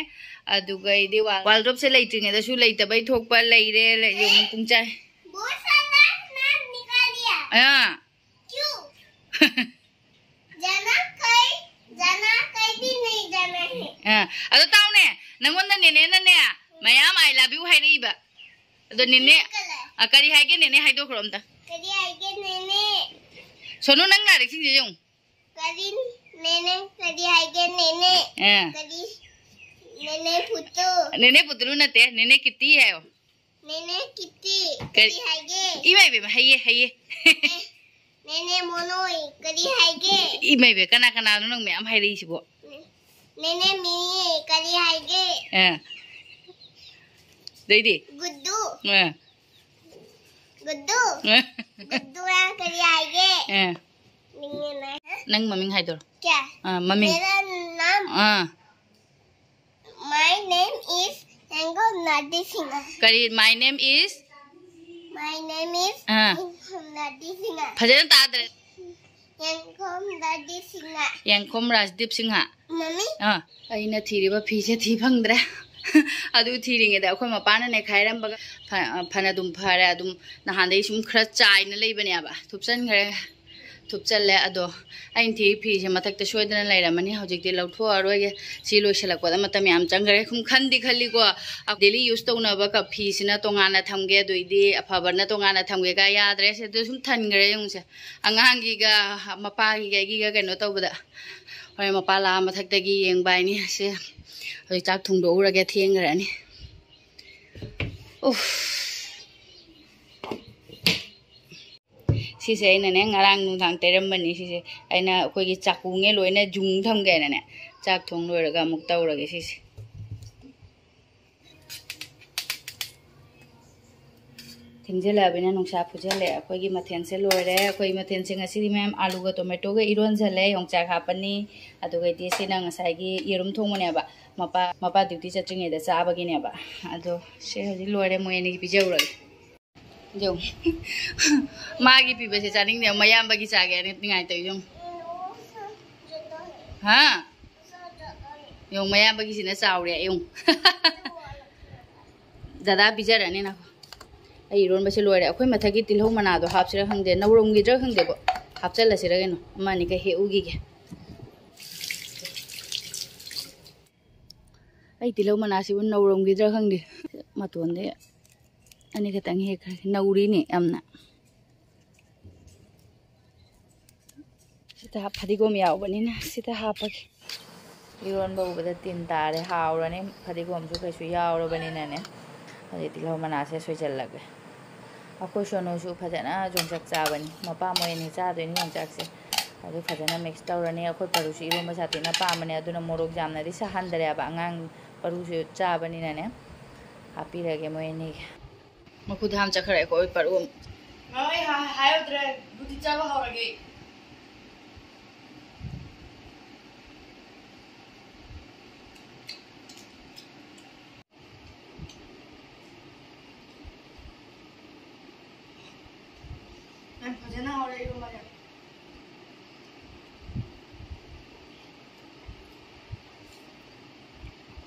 ꯑꯗꯨꯒ ꯑꯩꯗꯤ ꯋꯥ-, ꯋꯥꯜꯗ꯭ꯔꯣꯞꯁꯦ ꯂꯩꯇ꯭ꯔꯤꯉꯩꯗꯁꯨ ꯂꯩꯇꯕꯩ ꯊꯣꯛꯄ ꯂꯩꯔꯦ꯫ ꯂꯩ-, ꯌꯦꯡꯉꯨ ꯄꯨꯡꯆꯥꯏ꯫ बहुत सारा नाम निकाल दिया। ꯑꯥ꯫ क्यों? जाना कहीं, जाना कहीं भी नहीं जाना है। ꯑꯥ, ꯑꯗꯣ ꯇꯥꯎꯅꯦ, ꯅꯪꯉꯣꯟꯗ ꯅꯦꯅꯦꯅꯅꯦ ꯃꯌꯥꯝ "I love you" ꯍꯥꯏꯔꯛꯏꯕ꯫ ꯑꯗꯣ ꯅꯦꯅꯦ, ꯀꯂꯔ꯫ ꯑ, ꯀꯔꯤ ꯍꯥꯏꯒꯦ ꯅꯦꯅꯦ ꯍꯥꯏꯗꯣꯛꯈ꯭ꯔꯣ ꯑꯝꯇ꯫ ꯀꯔꯤ ꯍꯥꯏꯒꯦ ꯅꯦꯅꯦ? ꯁꯣꯅꯨ, ꯅꯪ ꯂꯥꯏꯔꯤꯛꯁꯤꯡꯁꯦ ꯌꯦꯡꯉꯨ꯫ ꯀꯔꯤ ꯅꯦꯅꯦ, ꯀꯔꯤ ꯍꯥꯏꯒꯦ ꯅꯦꯅꯦ? ꯑ꯫ ꯀꯔꯤ ꯅꯦꯅꯦ ꯄꯨꯠꯇꯨ? ꯅꯦꯅꯦ ꯄꯨꯠꯇꯨꯂꯨ ꯅꯠꯇꯦ, ꯅꯦꯅꯦ ꯀꯤꯠꯇꯤ ꯍꯥꯏꯌꯣ꯫ ꯅꯦꯅꯦ ꯀꯤꯠꯇꯤ, ꯀꯔꯤ ꯀꯔꯤ ꯍꯥꯏꯒꯦ? ꯏꯃꯥ ꯏꯕꯦꯝꯃ, ꯍꯩꯌꯦ, ꯍꯩꯌꯦ꯫ ꯑꯦ, ꯅꯦꯅꯦ ꯃꯣꯅꯣꯏ, ꯀꯔꯤ ꯍꯥꯏꯒꯦ? ꯏꯃꯥ ꯏꯕꯦꯝꯃ, ꯀꯅꯥ ꯀꯅꯥꯅꯣ ꯅꯪ ꯃꯌꯥꯝ ꯍꯥꯏꯔꯛꯏꯁꯤꯕꯣ? ꯅꯦꯅꯦ ꯃꯤꯅꯤ, ꯀꯔꯤ ꯍꯥꯏꯒꯦ? ꯑ꯫ ꯑꯗꯩꯗꯤ? ꯒꯨꯗꯨ꯫ ꯑ꯫ ꯒꯨꯗꯨ꯫ ꯑ꯫ ꯒꯨꯗꯨꯅ ꯀꯔꯤ ꯍꯥꯏꯒꯦ? ꯑ꯫ ꯅꯤꯡꯉꯦꯅ꯫ ꯅꯪ ꯃꯃꯤꯡ ꯍꯥꯏꯗꯣꯔꯣ? क्या? ꯑ, ꯃꯃꯤꯡ꯫ मेरा नाम ꯑ꯫ My name is ꯌꯦꯡꯒꯣꯝ ꯅꯥꯗꯤ Singh. ꯀꯔꯤ? My name is? My name is ꯑꯥ꯫ ꯌꯦꯡꯒꯣꯝ ꯅꯥꯗꯤ ꯁꯤꯡꯍ꯫ ꯐꯖꯅ ꯇꯥꯗ꯭ꯔꯦ꯫ ꯌꯦꯡꯒꯣꯝ ꯅꯥꯗꯤ ꯁꯤꯡꯍ꯫ ꯌꯦꯡꯈꯣꯝ ꯔꯥꯖꯗꯤꯞ ꯁꯤꯡꯍ꯫ ꯃꯃꯤ? ꯑꯥ꯫ ꯑꯩꯅ ꯊꯤꯔꯤꯕ ꯐꯤꯁꯦ ꯊꯤ ꯐꯪꯗ꯭ꯔꯦ꯫ ꯑꯗꯨ ꯊꯤꯔꯤꯉꯩꯗ ꯑꯩꯈꯣꯏ ꯃꯄꯥꯅ ꯅꯩꯈꯥꯏꯔꯝꯕꯒ ꯐ-, ꯐꯅꯗꯨꯝ ꯐꯔꯦ꯫ ꯑꯗꯨꯝ ꯅꯍꯥꯟꯗꯩ ꯁꯨꯝ ꯈꯔ ꯆꯥꯏꯅ ꯂꯩꯕꯅꯦꯕ꯫ ꯊꯨꯞꯆꯟꯈ꯭ꯔꯦ꯫ ꯊꯨꯞꯆꯜꯂꯦ꯫ ꯑꯗꯣ ꯑꯩꯅ ꯊꯤꯔꯤ ꯐꯤꯁꯦ ꯃꯊꯛꯇ ꯁꯣꯏꯗꯅ ꯂꯩꯔꯝꯃꯅꯤ꯫ ꯍꯧꯖꯤꯛꯇꯤ ꯂꯧꯊꯣꯛꯑꯔꯣꯏꯒꯦ꯫ ꯁꯤ ꯂꯣꯏꯁꯤꯜꯂꯛꯄꯗ ꯃꯇꯝ ꯌꯥꯝ ꯆꯪꯈ꯭ꯔꯦ꯫ ꯁꯨꯝ ꯈꯟꯗꯤ ꯈꯜꯂꯤꯀꯣ, daily use ꯇꯧꯅꯕ ꯀꯞ ꯐꯤꯁꯤꯅ ꯇꯣꯉꯥꯟꯅ ꯊꯝꯒꯦ, ꯑꯗꯨꯏꯗꯤ ꯑꯐꯕꯅ ꯇꯣꯉꯥꯟꯅ ꯊꯝꯒꯦ ꯀꯥꯏ ꯌꯥꯗ꯭ꯔꯦ꯫ ꯁꯤꯗ ꯁꯨꯝ ꯊꯟꯈ꯭ꯔꯦ ꯌꯦꯡꯉꯨꯁꯦ꯫ ꯑꯉꯥꯡꯒꯤꯒ ꯃꯄꯥꯒꯤꯒ ꯑꯩꯒꯤꯒ ꯀꯩꯅꯣ ꯇꯧꯕꯗ꯫ ꯍꯣꯔꯦꯟ ꯃꯄꯥ ꯂꯥꯛꯑ ꯃꯊꯛꯇꯒꯤ ꯌꯦꯡꯕ ꯍꯥꯏꯅꯤ꯫ ꯁꯦ, ꯍꯧꯖꯤꯛ ꯆꯥꯛ ꯊꯣꯡꯗꯣꯛꯎꯔꯒꯦ, ꯊꯦꯡꯈ꯭ꯔꯅꯤ꯫ ꯎꯐ꯫ ꯁꯤꯁꯦ ꯑꯩꯅꯅꯦ, ꯉꯔꯥꯡ ꯅꯨꯡꯗꯥꯡ ꯇꯩꯔꯝꯕꯅꯤ꯫ ꯁꯤꯁꯦ ꯑꯩꯅ ꯑꯩꯈꯣꯏꯒꯤ ꯆꯥꯛꯈꯨꯝꯒ ꯂꯣꯏꯅ ꯌꯨꯡ ꯊꯝꯒꯦꯅꯅꯦ, ꯆꯥꯛ ꯊꯣꯡ ꯂꯣꯏꯔꯒ ꯑꯃꯨꯛ ꯇꯧꯔꯒꯦ ꯁꯤꯁꯦ꯫ ꯊꯦꯡꯖꯤꯜꯂꯛꯑꯕꯅꯤꯅ ꯅꯨꯡꯁꯥ ꯐꯨꯖꯜꯂꯦ꯫ ꯑꯩꯈꯣꯏꯒꯤ ꯃꯊꯦꯜꯁꯦ ꯂꯣꯏꯔꯦ꯫ ꯑꯩꯈꯣꯏꯒꯤ ꯃꯊꯦꯜꯁꯦ ꯉꯁꯤꯗꯤ, ꯃꯌꯥꯝ, ꯑꯂꯨꯒ ꯇꯣꯃꯦꯇꯣꯒ ꯏꯔꯣꯟꯖꯜꯂꯦ, ꯌꯣꯡꯆꯥꯛ ꯍꯥꯞꯄꯅꯤ꯫ ꯑꯗꯨꯒꯗꯤ ꯁꯤꯅ ꯉꯁꯥꯏꯒꯤ ꯌꯦꯔꯨꯝ ꯊꯣꯡꯕꯅꯦꯕ, ꯃꯄꯥ, ꯃꯄꯥ duty ꯆꯠꯇ꯭ꯔꯤꯉꯩꯗ ꯆꯥꯕꯒꯤꯅꯦꯕ꯫ ꯑꯗꯣ ꯁꯤ ꯍꯧꯖꯤꯛ ꯂꯣꯏꯔꯦ, ꯃꯣꯏ ꯑꯅꯤꯒꯤ ꯄꯤꯖꯧꯔꯒꯦ꯫ ꯌꯦꯡꯉꯨ꯫ ꯃꯥꯒꯤ ꯄꯤꯕꯁꯦ ꯆꯥꯅꯤꯡꯗꯦ, ꯃꯌꯥꯝꯕꯒꯤ ꯆꯥꯒꯦ ꯍꯥꯏꯅ ꯅꯤꯡꯉꯥꯏ ꯇꯧ ꯌꯦꯡꯉꯨ꯫ ꯍꯥ? ꯌꯦꯡꯉꯨ, ꯃꯌꯥꯝꯕꯒꯤꯁꯤꯅ ꯆꯥꯎꯔꯦ, ꯌꯦꯡꯉꯨ꯫ ꯗꯗꯥ ꯄꯤꯖꯔꯅꯤ ꯅꯈꯣ꯫ ꯑꯩ ꯏꯔꯣꯟꯕꯁꯦ ꯂꯣꯏꯔꯦ꯫ ꯑꯩꯈꯣꯏ ꯃꯊꯛꯀꯤ ꯇꯤꯜꯍꯧ ꯃꯅꯥꯗꯣ ꯍꯥꯞꯁꯤꯔꯥ ꯈꯪꯗꯦ, ꯅꯧꯔꯝꯈꯤꯗ꯭ꯔꯥ ꯈꯪꯗꯦꯀꯣ꯫ ꯍꯥꯞꯆꯜꯂꯁꯤꯔ ꯀꯩꯅꯣ, ꯑꯃ ꯑꯅꯤꯈꯛ ꯍꯦꯛꯎꯈꯤꯒꯦ꯫ ꯑꯩ ꯇꯤꯜꯍꯧ ꯃꯅꯥꯁꯤꯕꯨ ꯅꯧꯔꯝꯈꯤꯗ꯭ꯔꯥ ꯈꯪꯗꯦ꯫ ꯃꯇꯣꯟꯗꯤ ꯑꯅꯤꯈꯛꯇꯪ ꯍꯦꯛꯈ꯭ꯔꯒꯦ꯫ ꯅꯧꯔꯤꯅꯦ ꯌꯥꯝꯅ꯫ ꯁꯤꯗ ꯐꯗꯤꯒꯣꯝ ꯌꯥꯎꯕꯅꯤꯅ ꯁꯤꯗ ꯍꯥꯞꯄꯒꯦ꯫ ꯏꯔꯣꯟꯕ ꯎꯕꯗ ꯇꯤꯟ ꯇꯥꯔꯦ꯫ ꯍꯥꯎꯔꯅꯤ, ꯐꯗꯤꯒꯣꯝꯁꯨ ꯀꯩꯁꯨ ꯌꯥꯎꯔꯕꯅꯤꯅꯅꯦ꯫ ꯍꯧꯖꯤꯛ ꯇꯤꯜꯍꯧ ꯃꯅꯥꯁꯦ ꯁꯣꯏꯖꯜꯂꯒꯦ꯫ ꯑꯩꯈꯣꯏ ꯁꯣꯅꯨꯁꯨ ꯐꯖꯅ ꯌꯣꯡꯆꯥꯛ ꯆꯥꯕꯅꯤ꯫ ꯃꯄꯥ ꯃꯣꯏ ꯑꯅꯤ ꯆꯥꯗꯣꯏꯅꯤ ꯌꯣꯡꯆꯥꯛꯁꯦ꯫ ꯑꯗꯨ ꯐꯖꯅ mix ꯇꯧꯔꯅꯤ꯫ ꯑꯩꯈꯣꯏ ꯄꯔꯨꯁꯨ ꯏꯔꯣꯟꯕ ꯁꯥꯊꯤꯅ ꯄꯥꯝꯕꯅꯦ, ꯑꯗꯨꯅ ꯃꯣꯔꯣꯛ ꯌꯥꯝꯅꯗꯤ ꯁꯥꯍꯟꯗ꯭ꯔꯦꯕ, ꯑꯉꯥꯡ ꯄꯔꯨꯁꯨ ꯆꯥꯕꯅꯤꯅꯅꯦ꯫ ꯍꯥꯞꯄꯤꯔꯒꯦ ꯃꯣꯏ ꯑꯅꯤꯒꯤ꯫ ꯃꯈꯨꯠ ꯍꯥꯝ ꯆꯠꯈ꯭ꯔꯦꯀꯣ ꯑꯩ ꯄꯔꯨ꯫ ꯃꯃꯥ, ꯑꯩ ꯍꯥ-, ꯍꯥꯏꯍꯧꯗ꯭ꯔꯦ, ꯕꯨꯗꯤ ꯆꯥꯕ ꯍꯧꯔꯒꯦ꯫ ꯌꯥꯝ ꯐꯖꯅ ꯍꯧꯔꯦ ꯏꯔꯣꯝꯕꯁꯦ꯫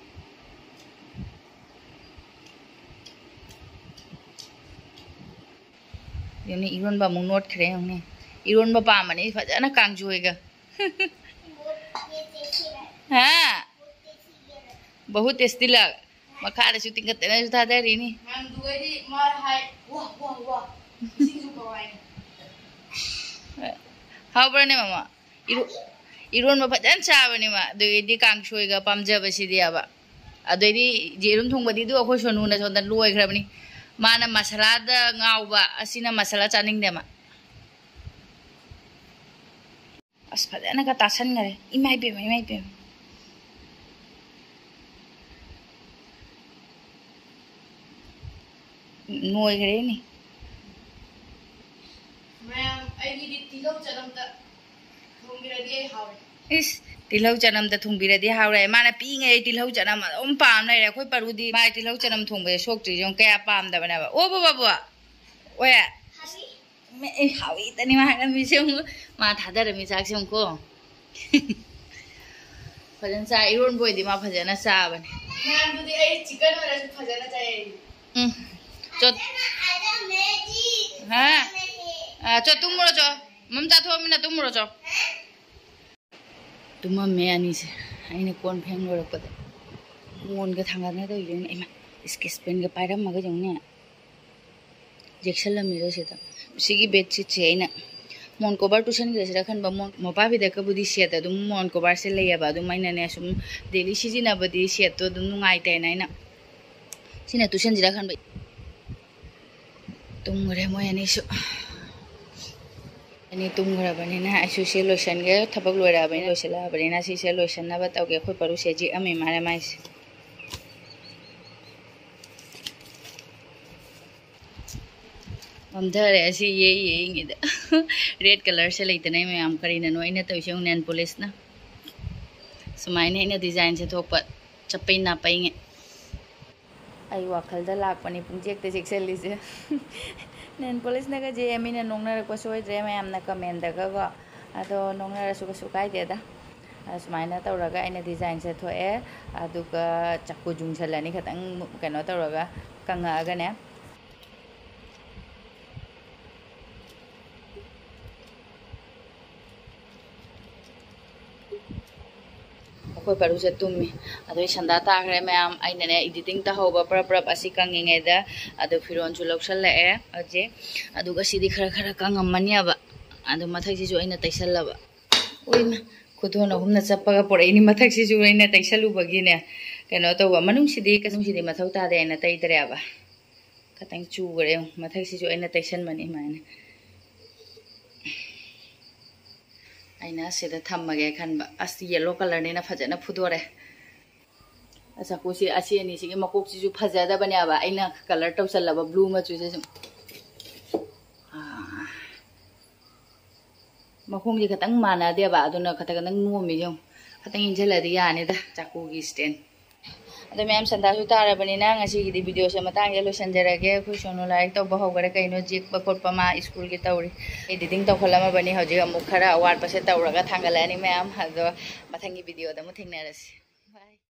ꯌꯦꯡꯉꯨꯅꯦ, ꯏꯔꯣꯟꯕ ꯑꯃꯨꯛ ꯅꯣꯠꯈ꯭ꯔꯦ ꯌꯦꯡꯉꯨꯅꯦ꯫ ꯏꯔꯣꯟꯕ ꯄꯥꯝꯕꯅꯤ ꯐꯖꯅ ꯀꯥꯡꯁꯣꯏꯒ꯫ ꯍꯥ? ꯕꯍꯨꯠ ꯇꯦꯁꯇꯤ ꯂꯒ꯫ ꯃꯈꯥꯗꯁꯨ ꯇꯤꯡꯈꯠꯇꯅꯁꯨ ꯊꯥꯗꯔꯤꯅꯤ꯫ ꯃꯌꯥꯝꯗꯨꯒꯗꯤ ꯃꯥ ꯍꯥꯏ, "ꯋꯥ, ꯋꯥ, ꯋꯥ, ꯏꯁꯤꯡꯁꯨ ꯄꯨꯔꯛꯑꯣ" ꯍꯥꯏꯅ꯫ ꯍꯥꯎꯕ꯭ꯔꯅꯦ ꯃꯃꯥ? ꯏꯔꯣ-, ꯏꯔꯣꯟꯕ ꯐꯖꯅ ꯆꯥꯕꯅꯦ ꯃꯥ꯫ ꯑꯗꯨꯒꯤꯗꯤ ꯀꯥꯡꯁꯣꯏꯒ ꯄꯥꯝꯖꯕꯁꯤꯗꯤꯕ꯫ ꯑꯗꯩꯗꯤ ꯌꯦꯔꯨꯝ ꯊꯣꯡꯕꯗꯤ ꯑꯗꯨ ꯑꯩꯈꯣꯏ ꯁꯣꯅꯨꯅ ꯁꯣꯝꯗ ꯂꯣꯏꯈ꯭ꯔꯕꯅꯤ꯫ ꯃꯥꯅ ꯃꯁꯥꯂꯥꯗ ꯉꯥꯎꯕ, ꯑꯁꯤꯅ ꯃꯁꯥꯂꯥ ꯆꯥꯅꯤꯡꯗꯦ ꯃꯥ꯫ ꯑꯁ, ꯐꯖꯅꯒ ꯇꯥꯁꯟꯈꯔꯦ꯫ ꯏꯃꯥ ꯏꯕꯦꯝꯃ, ꯏꯃꯥ ꯏꯕꯦꯝꯃ꯫ ꯅꯣꯏꯈ꯭ꯔꯦꯅꯦ꯫ ꯃꯌꯥꯝ, ꯑꯩꯒꯤꯗꯤ ꯇꯤꯜꯍꯧ ꯆꯅꯝꯗ ꯊꯣꯡꯕꯤꯔꯗꯤ ꯑꯩ ꯍꯥꯎꯔꯦ꯫ ꯏꯁ, ꯇꯤꯜꯍꯧ ꯆꯅꯝꯗ ꯊꯣꯡꯕꯤꯔꯗꯤ ꯍꯥꯎꯔꯦ꯫ ꯃꯥꯅ ꯄꯤꯛꯏꯉꯩ ꯇꯤꯜꯍꯧ ꯆꯅꯝ ꯑꯗꯨꯝ ꯄꯥꯝ ꯂꯩꯔꯦ꯫ ꯑꯩꯈꯣꯏ ꯄꯥꯔꯨꯗꯤ ꯃꯥ ꯇꯤꯜꯍꯧ ꯆꯅꯝ ꯊꯣꯡꯕꯁꯦ ꯁꯣꯛꯇ꯭ꯔꯤꯁꯦ ꯌꯦꯡꯉꯨ, ꯀꯌꯥ ꯄꯥꯝꯗꯕꯅꯦꯕ꯫ ꯑꯣ ꯕꯕꯥꯕꯨ, ꯑꯣꯏ꯫ ꯃꯦ-, ꯑꯩ ꯍꯥꯎꯏꯇꯅꯤ ꯃꯥ ꯍꯥꯏꯔꯝꯃꯤꯁꯦ ꯑꯃꯨꯛ꯫ ꯃꯥ ꯊꯥꯗꯔꯝꯃꯤ ꯆꯥꯛꯁꯦ ꯑꯃꯨꯛꯀꯣ꯫ ꯐꯖꯅ ꯆꯥ-, ꯏꯔꯣꯟꯕ ꯑꯣꯏꯗꯤ ꯃꯥ ꯐꯖꯅ ꯆꯥꯕꯅꯦ꯫ ꯃꯌꯥꯝꯗꯨꯗꯤ ꯑꯩ ꯆꯤꯛꯀꯟ ꯑꯣꯏꯔꯁꯨ ꯐꯖꯅ ꯆꯥꯏ ꯑꯩꯗꯤ꯫ ꯎꯝ꯫ ꯆꯣ-, ꯍꯥ? ꯑꯥ, ꯆꯣ, ꯇꯨꯝꯃꯨꯔꯣ, ꯆꯣ꯫ ꯃꯝ ꯆꯥꯊꯣꯛꯑꯃꯤꯅ ꯇꯨꯝꯃꯨꯔꯣ, ꯆꯣ꯫ ꯇꯨꯝꯃꯝꯃꯦ ꯑꯅꯤꯁꯦ꯫ ꯑꯩꯅ ꯀꯣꯟ ꯐꯦꯡ ꯂꯣꯏꯔꯛꯄꯗ ꯃꯣꯟꯒ ꯊꯥꯡꯒꯠꯅ ꯇꯧꯔꯤꯗꯨꯅ, ꯏꯃꯥ, ꯏꯁꯀꯦꯁ ꯄꯦꯟꯒ ꯄꯥꯏꯔꯝꯃꯒ ꯌꯦꯡꯉꯨꯅꯦ꯫ ꯌꯦꯛꯁꯜꯂꯝꯃꯤꯔꯣ ꯁꯤꯗ꯫ ꯁꯤꯒꯤ ꯕꯦꯗꯁꯤꯠꯁꯦ ꯑꯩꯅ ꯃꯣꯟ ꯀꯣꯕꯔ ꯇꯨꯁꯟꯈ꯭ꯔꯁꯤꯔ ꯈꯟꯕ꯫ ꯃꯣꯟ-, ꯃꯣꯄꯥ ꯐꯤꯗꯛꯀꯕꯨꯗꯤ ꯁꯦꯠ ꯑꯗꯨꯝ ꯃꯣꯟ ꯀꯣꯕꯔꯁꯦ ꯂꯩꯌꯦꯕ꯫ ꯑꯗꯨꯝ ꯑꯩꯅꯅꯦ ꯁꯨꯝ ꯗꯦꯂꯤ ꯁꯤꯖꯤꯟꯅꯕꯗꯤ ꯁꯦꯠꯇꯣ ꯑꯗꯨꯝ ꯅꯨꯡꯉꯥꯏꯇꯦꯅ ꯑꯩꯅ ꯁꯤꯅ ꯇꯨꯁꯟꯁꯤꯔ ꯈꯟꯕ꯫ ꯇꯨꯝꯈ꯭ꯔꯦ ꯃꯣꯏ ꯑꯅꯤꯁꯨ꯫ ꯑꯅꯤ ꯇꯨꯝꯈ꯭ꯔꯕꯅꯤꯅ ꯑꯩꯁꯨ ꯁꯤ ꯂꯣꯏꯁꯟꯒꯦ꯫ ꯊꯕꯛ ꯂꯣꯏꯔꯛꯑꯕꯅꯤꯅ, ꯂꯣꯏꯁꯤꯜꯂꯛꯑꯕꯅꯤꯅ ꯁꯤꯁꯦ ꯂꯣꯏꯁꯟꯅꯕ ꯇꯧꯒꯦ꯫ ꯑꯩꯈꯣꯏ ꯄꯔꯨꯁꯦ ꯆꯤꯛꯑꯝꯃꯤ ꯃꯥꯅ ꯃꯥꯏꯁꯦ꯫ ꯃꯝꯊꯔꯦ ꯑꯁꯤ ꯌꯦꯛ ꯌꯦꯛꯏꯉꯩꯗ꯫ ꯔꯦꯗ ꯀꯂꯔꯁꯦ ꯂꯩꯇꯅ ꯃꯌꯥꯝ ꯀꯔꯤꯅꯅꯣ ꯑꯩꯅ ꯇꯧꯔꯤꯁꯦ ꯌꯦꯡꯉꯨ, ꯅꯦꯜ ꯄꯣꯂꯤꯁꯅ꯫ ꯁꯨꯃꯥꯏꯅ ꯑꯩꯅ ꯗꯤꯖꯥꯏꯟꯁꯦ ꯊꯣꯛꯄ ꯆꯞꯄꯩ ꯅꯥꯄꯩꯉꯩ꯫ ꯑꯩ ꯋꯥꯈꯜꯗ ꯂꯥꯛꯄꯅꯤ ꯄꯨꯡꯆꯦꯛꯇ ꯆꯦꯛꯁꯜꯂꯤꯁꯦ꯫ ꯅꯦꯜ ꯄꯣꯂꯤꯁꯅꯒ ꯌꯦꯛꯑꯦ, ꯃꯤꯅ ꯅꯣꯛꯅꯔꯛꯄ ꯁꯣꯏꯗ꯭ꯔꯦ ꯃꯌꯥꯝꯅ ꯀꯃꯦꯟꯗꯒꯀꯣ꯫ ꯑꯗꯣ ꯅꯣꯛꯅꯔꯁꯨ ꯀꯩꯁꯨ ꯀꯥꯏꯗꯦꯗ꯫ ꯑꯗꯣ ꯁꯨꯃꯥꯏꯅ ꯇꯧꯔꯒ ꯑꯩꯅ ꯗꯤꯖꯥꯏꯟꯁꯦ ꯊꯣꯛꯑꯦ꯫ ꯑꯗꯨꯒ ꯆꯀꯨ ꯌꯨꯡꯁꯜꯂꯅꯤ ꯈꯤꯇꯪ ꯀꯩꯅꯣ ꯇꯧꯔꯒ, ꯀꯪꯉꯛꯑꯒꯅꯦ꯫ ꯑꯩꯈꯣꯏ ꯄꯔꯨꯁꯦ ꯇꯨꯝꯃꯤ꯫ ꯑꯗꯣ ꯑꯩ ꯁꯟꯗꯥ ꯇꯥꯈ꯭ꯔꯦ ꯃꯌꯥꯝ꯫ ꯑꯩꯅꯅꯦ editing ꯇꯧꯍꯧꯕ ꯄ꯭ꯔꯞ ꯄ꯭ꯔꯞ ꯑꯁꯤ ꯀꯪꯉꯤꯉꯩꯗ꯫ ꯑꯗꯣ ꯐꯤꯔꯣꯜꯁꯨ ꯂꯧꯁꯜꯂꯛꯑꯦ ꯍꯧꯖꯤꯛ꯫ ꯑꯗꯨꯒ ꯁꯤꯗꯤ ꯈꯔ ꯈꯔ ꯀꯪꯉꯝꯃꯅꯦꯕ꯫ ꯑꯗꯣ ꯃꯊꯛꯁꯤꯁꯨ ꯑꯩꯅ ꯇꯩꯁꯜꯂꯕ꯫ ꯎꯏꯃ, ꯈꯨꯊꯣꯟ ꯑꯍꯨꯝꯅ ꯆꯞꯄꯒ ꯄꯨꯔꯛꯏꯅꯤ꯫ ꯃꯊꯛꯁꯤꯁꯨ ꯑꯩꯅ ꯇꯩꯁꯜꯂꯨꯕꯒꯤꯅꯦ ꯀꯩꯅꯣ ꯇꯧꯕ꯫ ꯃꯅꯨꯡꯁꯤꯗꯤ, ꯃꯅꯨꯡꯁꯤꯗꯤ ꯃꯊꯧ ꯇꯥꯗꯦ ꯍꯥꯏꯅ ꯇꯩꯗ꯭ꯔꯦꯕ꯫ ꯈꯇꯪ ꯆꯨꯈ꯭ꯔꯦ ꯌꯦꯡꯉꯨ꯫ ꯃꯊꯛꯁꯤꯁꯨ ꯑꯩꯅ ꯇꯩꯁꯟꯕꯅꯤ ꯑꯗꯨꯃꯥꯏꯅ꯫ ꯑꯩꯅ ꯁꯤꯗ ꯊꯝꯃꯒꯦ ꯈꯟꯕ꯫ ꯑꯁ, yellow colourꯅꯤꯅ ꯐꯖꯅ ꯐꯨꯗꯣꯔꯦ꯫ ꯆꯥꯛꯀꯨꯁꯤ, ꯑꯁꯤ ꯑꯅꯤꯁꯤꯒꯤ ꯃꯀꯣꯛꯁꯤꯁꯨ ꯐꯖꯗꯕꯅꯦꯕ, ꯑꯩꯅ colour ꯇꯧꯁꯜꯂꯕ blue ꯃꯆꯨꯁꯦ ꯁꯨꯝ꯫ ꯑꯥ꯫ ꯃꯈꯣꯡꯁꯦ ꯈꯤꯇꯪ ꯃꯥꯟꯅꯗꯦꯕ, ꯑꯗꯨꯅ ꯈꯤꯇꯪ ꯈꯤꯇꯪ ꯅꯣꯝꯃꯤ ꯌꯦꯡꯉꯨ꯫ ꯈꯤꯇꯪ ꯏꯟꯁꯤꯜꯂꯗꯤ ꯌꯥꯅꯤꯗ ꯆꯥꯛꯀꯨꯒꯤ stand꯫ ꯑꯗꯣ ꯃꯌꯥꯝ, ꯁꯟꯗꯥꯁꯨ ꯇꯥꯔꯕꯅꯤꯅ ꯉꯁꯤꯒꯤꯗꯤ videoꯁꯦ ꯃꯇꯥꯡꯁꯦ ꯂꯣꯏꯁꯤꯟꯖꯔꯒꯦ꯫ ꯑꯩꯈꯣꯏ ꯁꯣꯅꯨ ꯂꯥꯏꯔꯤꯛ ꯇꯧꯕ ꯍꯧꯈꯔꯦ, ꯀꯩꯅꯣ ꯌꯦꯛꯄ ꯈꯣꯠꯄ ꯃꯥ schoolꯒꯤ ꯇꯧꯔꯤ꯫ Editing ꯇꯧꯈꯠꯂꯝꯃꯕꯅꯤ, ꯍꯧꯖꯤꯛ ꯑꯃꯨꯛ ꯈꯔ ꯑꯋꯥꯠꯄꯁꯦ ꯇꯧꯔꯒ ꯊꯥꯡꯒꯠꯂꯛꯑꯅꯤ ꯃꯌꯥꯝ꯫ ꯑꯗꯣ ꯃꯊꯪꯒꯤ videoꯗ ꯑꯃꯨꯛ ꯊꯦꯡꯅꯔꯁꯤ꯫